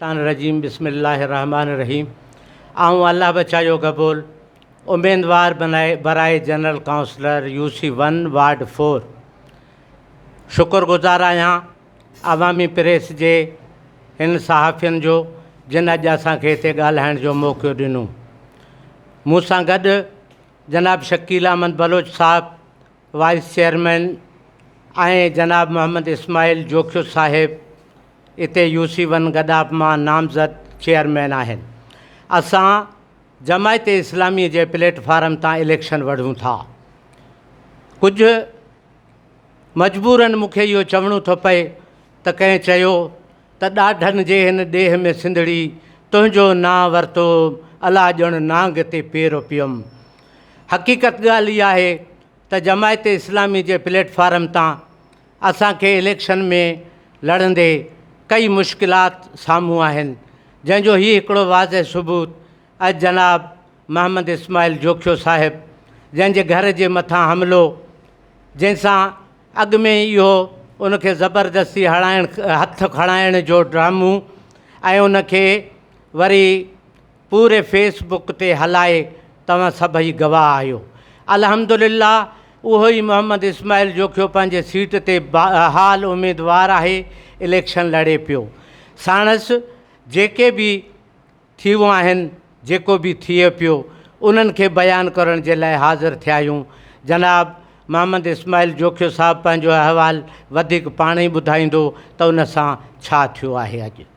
الشيطان الرجيم بسم الله الرحمن الرحيم آئون الله بچايو گبول اميدوار بنائي برائي general councillor U C one ward four شڪر گذار آهيان عوامي پريس جي هن صحافين جو جن اڄ اسان کي هتي ڳالهائڻ جو موقعو ڏنو مون سان گڏ جناب شڪيل احمد بلوچ صاحب وائيس چيئرمين ۽ جناب محمد اسماعيل جوکيو صاحب اتي يو سي ون گڏاپ مان نامزد چيئرمين آهن. اسان جماعت اسلامي جي پليٽ فارم تان اليڪشن وڙهون ٿا. ڪجهه مجبورن مون کي اهو چوڻو ٿو پئي ته ڪنهن چيو ته ڏاڍن جي هن ڏيهه ۾ سنڌڙي تنهنجو نانء ورتو الا ڄڻ نانگ تي پير پيم. حقيقت ڳالهه اها آهي ته جماعت اسلامي جي پليٽ فارم تان اسان کي اليڪشن ۾ لڙندي ڪئي مشڪلات سامهون آهن جنهن جو هي هڪڙو واضح ثبوت اڄ جناب محمد اسماعيل جوکيو صاحب جنهن جي گهر جي مٿان حملو جنهن سان اڳ ۾ ئي اهو ان کي زبردستي هڻائڻ هٿ کڻائڻ جو ڊرامو ۽ ان کي وري پوري فيس بڪ تي هلائي توهان سڀئي گواهه آهيو. الحمدلله اهو ئي محمد اسماعيل جوکيو پنهنجي سيٽ تي بحال اميدوار آهي اليڪشن لڙي پيو. ساڻس جيڪي به ٿيون آهن جيڪو به ٿئي پيو انهن کي بيان ڪرڻ جي لاء حاضر ٿيا آهيون. جناب محمد اسماعيل جوکيو صاحب پنهنجو احوال وڌيڪ پاڻ ئي ٻڌائيندو ته ان سان ڇا ٿيو آهي اڄ.